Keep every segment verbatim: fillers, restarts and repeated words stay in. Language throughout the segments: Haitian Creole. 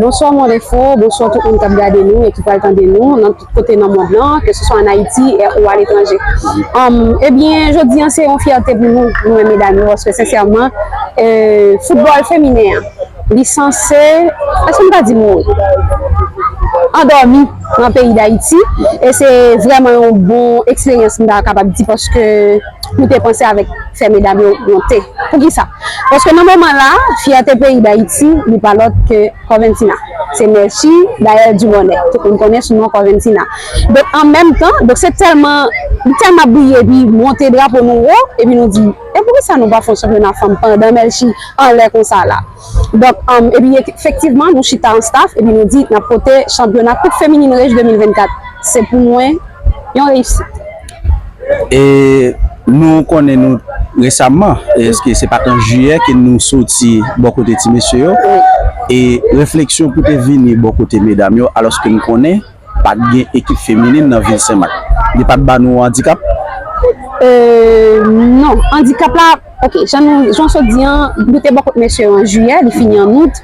Bonswa Mond Enfo, bonswa tout moun k ap gade nou e ki pral tande nou nan tout kote nan mond lan, ke se swa an Ayiti e ou aletranje. Um, ebyen, jodi an se yon fyète pou nou, nou menm medam yo, paske sensèman, eh, foutbòl feminen an, li sanse, èske m ka di mouri? Andòmi nan peyi Dayiti, e se vrèman yon bon eksperyans m ta kapab di, paske nou te panse avèk fè medam yo monte. Poukisa? Paske nan moman la, fyète peyi Dayiti, li pa lòt ke Corventina. Se Melchie Daëlle Dubonnet. Tout moun konnen sou non Corventina. Donk, an menm tan, donk se tèlman, li tèlman briye, epi monte drapo nou wo, epi nou di, e poukisa nou pa fè yon chanpyona fanm pandan Melchie anlè konsa la? Donk, um, epi efektivman, nou chita an staff, epi nou di, n ap pote chanpyona Koup Feminin Reg de mil vennkat. Se pou mwen, yon reyisit. E nou konnen nou resaman, èske se pa t an jiyè ke nou soti bò kote ti mesye yo? E refleksyon pou te vini bò kote medam yo, alòske n konnen pa t gen ekip feminin nan vil Senmak. Li pa t ba nou andikap? Euh, non, andikap la, ok, jan nou, jan w sot di an, nou te bò kot mesye yo an jiyè, li fini an out.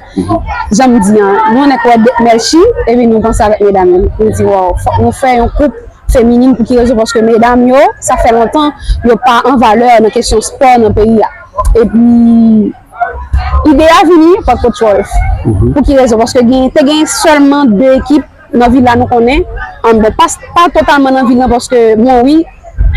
Jan m di an, nou annik wè Melchie, epi nou panse avèk medam yo. Nou di, waw, fòk nou fè yon koup feminin. Pou ki rezon? Paske medam yo, sa fè lontan, yo pa an valè nan kesyon spò nan peyi a. Epi, ide a vini pa Coach Rolf. Pou ki rezon? Paske gen, te gen sèlman de ekip nan vil la nou konnen. An, bon, pa, pa totalman nan vil la, paske, bon, wi,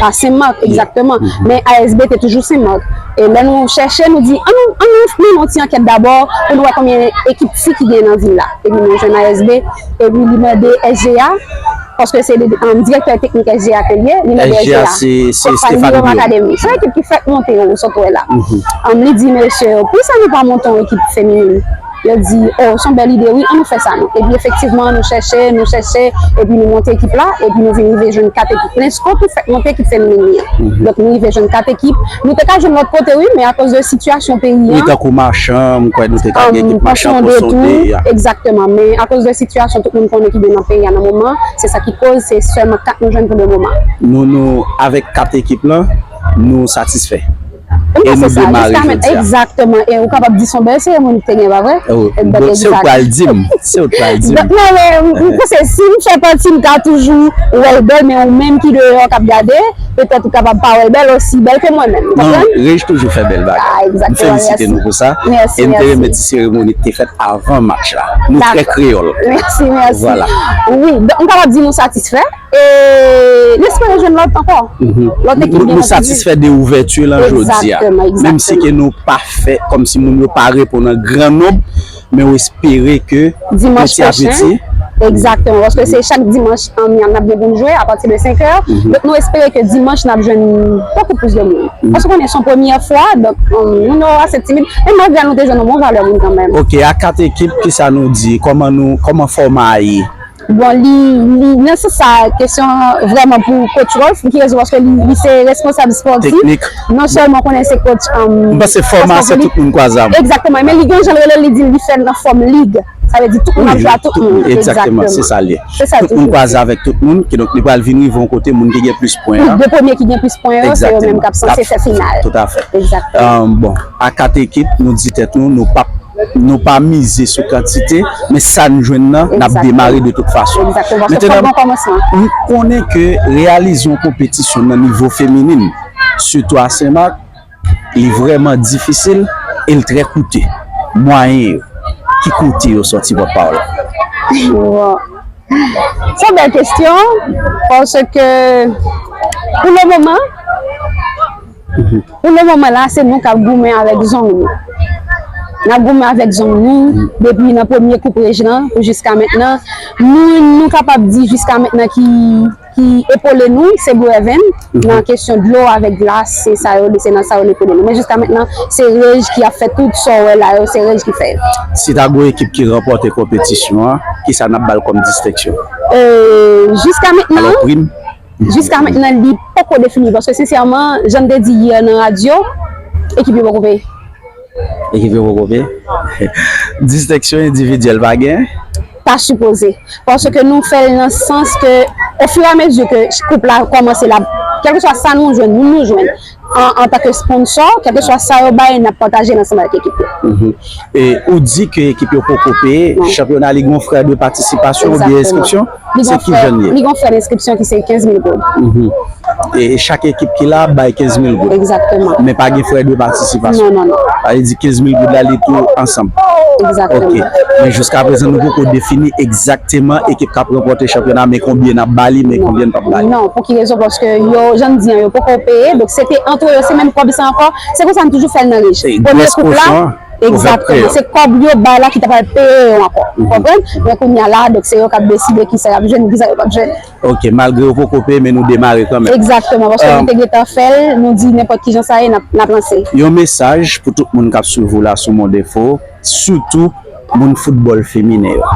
pa Senmak, egzakteman. Men A S B te toujou Senmak. E lè nou chèche, nou di, an nou, an nou mennen yon ti ankèt dabò pou nou wè konbyen ekip fi ki gen nan vil la. Epi nou jwenn A S B, epi li mande S G A, paske se, um, direktè teknik S G A ke l ye, li mande S G A, S G A se, se Stéphanie Academy. Se yon ekip ki fèk monte yo, sot wè la. Um, li di, mesye, poukisa nou pa monte yon ekip feminin? Yo di, oh, se yon bèl ide, wi, an nou fè sa, non. Epi efektivman, nou chèche, nou chèche, epi nou monte ekip la, epi nou vin rive jwenn kat ekip. Lesko ki fèk monte ekip feminin li an. Donk, nou rive jwenn kat ekip. Nou te ka jwenn lòt kote, wi, men akoz de sitiyasyon peyi an. Wi, tankou Machan, m kwè nou te ka gen ekip Machan, Poson de tou. Egzakteman, men akoz de sitiyasyon tout moun konnen ki gen nan peyi a nan moman, se sa ki koz, se sèlman kat nou jwenn pou le moman. Nou, nou, avèk kat ekip lan, nou satisfè. E nou demare jodi a. Egzakteman. E ou kapab di se yon bèl seremoni ki te gen, pa vre? Se w k pral di m. Se w k pral di m. Donk, non, men m panse si m fè pati, m ka toujou wè l bèl, men ou menm ki deyò k ap gade, petèt ou kapab pa wè l bèl osi bèl ke mwen menm. Non, Reg toujou fè bèl bagay. M felisite nou pou sa. E m te renmen ti seremoni ki te fèt avan match la. Nou trè kreyòl. Mèsi, mèsi. Wi, donk, m kapab di nou satisfè. E n espere jwenn lòt ankò. Lòt ekip. Nou satisfè de ouvèti lan jodi a. Egzakteman, egzakteman. Menm si ke nou pa fè kòmsi moun yo pa reponn an gran nonb, men w espere ke peti a peti. Dimanch pwochen. Egzakteman, paske se chak dimanch, um, n ap gen pou n jwe apati de senk è. Donk nou espere ke dimanch n ap jwenn bokou plis de moun. Paske w konnen se yon premyè fwa, donk, um, moun yo ase timid. Men malgre nou te jwenn yon bon valè moun kanmenm. Ok, a kat ekip, kisa nou di? Kòman nou, kòman fòma a ye? Bon, li, li, nan sans sa, kesyon an vrèman pou Coach Rolf, pou ki rezon? Paske li, li se responsab spòtif. Teknik. Non sèlman konnen se coach, um, m panse fòmasyon, tout moun kwaze a. Egzakteman, men li gen jan l rele l, li di li fè l nan fòm lig. Sa vle di tout moun ap jwe a tout moun. Egzakteman, se sa l ye. Tout moun kwaze avèk tout moun, kidonk li pral vin rive yon kote moun ki gen plis pwen an. De premye ki gen plis pwen yo, se yo menm k ap sanse fè final. Toutafè. Egzakteman. Um, bon, a kat ekip, nou di tèt nou, nou p ap Nou pa mize sou kantite, men sa n jwenn nan, n ap demare de tout fason. Egzakteman. Egzakteman, paske fòk gen yon kòmansman. Mentenan, m konnen ke reyalize yon konpetisyon nan nivo feminin, sitou a Senmak, li vrèman difisil e l trè koute. Mwayen yo, ki kote yo sòti, pòtpawòl? Bon. Se yon bèl kesyon, paske pou le moman, pou le moman la, se nou k ap goumen avèk zong nou. N ap goumen avèk zong nou, depi nan premye koup reg lan pou jiska mentnan. Moun nou kapab di jiska mentnan ki, ki epole nou, se Blue Heaven, nan kesyon dlo avèk glas, se sa yo, se nan sa yo epole nou. Men jiska mentnan, se reg ki ap fè tout sa w wè la yo, se reg ki fè yo. Si ta gen yon ekip ki ranpòte konpetisyon an, kisa n ap ba l kòm distenksyon? Euh, jiska mentnan, alò, prim? Jiska mentnan, li poko defini, paske sensèman, jan m te di yè nan radyo, ekip yo poko peye. Ekip yo poko peye? Distenksyon endividyèl pa gen? Pa sipoze. Paske nou fè l nan sans ke, ofiramezi ke koup la kòmanse la, kèlkeswa sa nou jwenn, moun nou jwenn, an, antanke sponsò, kèlkeswa sa yo bay, n ap pataje l ansanm avèk ekip yo. E ou di ke ekip yo poko peye, chanpyona li gen yon frè de patisipasyon oubyen enskripsyon? Se ki jan li ye? Li gen yon frè de enskripsyon ki se kenz mil goud. E chak ekip ki la ap bay kenz mil goud. Egzakteman. Men pa gen frè de patisipasyon. Non, non, non. Sa vle di kenz mil goud la li tou ansanm. Egzakteman. Men jiska prezan nou poko defini egzakteman ekip k ap ranpòte chanpyona, men konbyen n ap ba li, men konbyen n p ap ba li. Non, pou ki rezon? Paske yo, jan m di an, yo poko peye, donk se te antre yo, se menm kòb sa ankò, se konsa n toujou fè l nan rich. Premye koup la, egzakteman, se kòb yo bay la ki ta pral peye yo ankò. Ou konprann? Men kounye a la, donk se yo k ap deside kisa y ap jwenn, kisa yo p ap jwenn. Ok, malgre yo poko peye, men nou demare kanmenm. Egzakteman, paske nou te gentan fè l, nou di nenpòt ki jan sa ye, n ap, n ap lanse. Yon mesaj pou tout moun k ap swiv ou la sou Monde Info, sitou moun foutbòl feminen yo.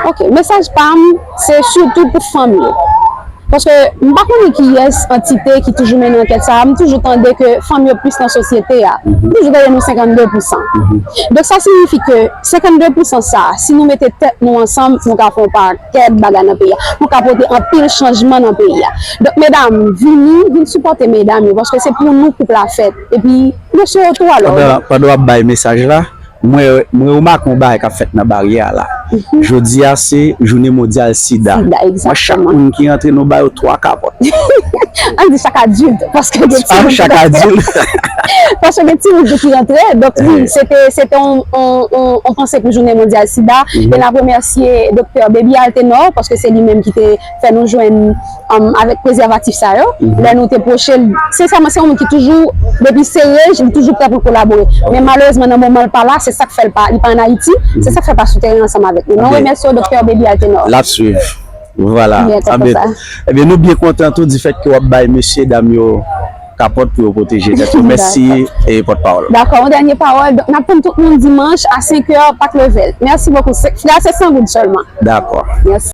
Ok, mesaj pa m, se sitou pou fanm yo. Paske m pa konnen kiyès antite ki toujou mennen ankèt sa a, m toujou tande ke fanm yo plis nan sosyete a. M toujou tande nou senkannde pousan. Donk sa siyifi ke senkannde pousan sa a, si nou mete tèt nou ansanm, nou ka fè yon pakèt bagay nan peyi a. Nou ka pote anpil chanjman nan peyi a. Donk medam, vini, vin sipòte medam yo, paske se pou nou koup la fèt. Epi mesye yo tou alò. Pandan, pandan w ap bay mesaj la, mwen, mwen remake yon bagay k ap fèt nan baryè a la. Jodi a se jounen mondyal sida. Sida, egzakteman. Mwen, chak moun ki rantre, nou ba yo twa kapòt. Ann di chak adilt, paske gen timoun ki chak adilt. Paske gen timoun tou ki rantre. Donk wi, se te, se te yon, yon, yon, yon panse pou jounen mondyal sida. E n ap remèsye doktè Baby Altenor, paske se li menm ki te fè nou jwenn, um, avèk prezèvatif sa yo. Lè nou te pwoche l, sensèman, se yon moun ki toujou, depi se rèj, li toujou prè pou l kolabore. Men malerezman, nan moman l pa la, se sa k fè l pa, li pa ann Ayiti, se sa k fè l pa sou teren ansanm avèk nou. Men w remèsye w, doktè Baby Altenor. L ap swiv. Vwala. Ebyen, nou byen kontan tou di fèt ke w ap bay mesye dam yo kapòt pou yo pwoteje tèt yo. Mèsi, e pòtpawòl. Dakò, yon dènye pawòl. Donk, n ap tann tout moun dimanch a senk è, Pak Level. Mèsi bokou. Frè a se san goud sèlman. Dakò. Mèsi.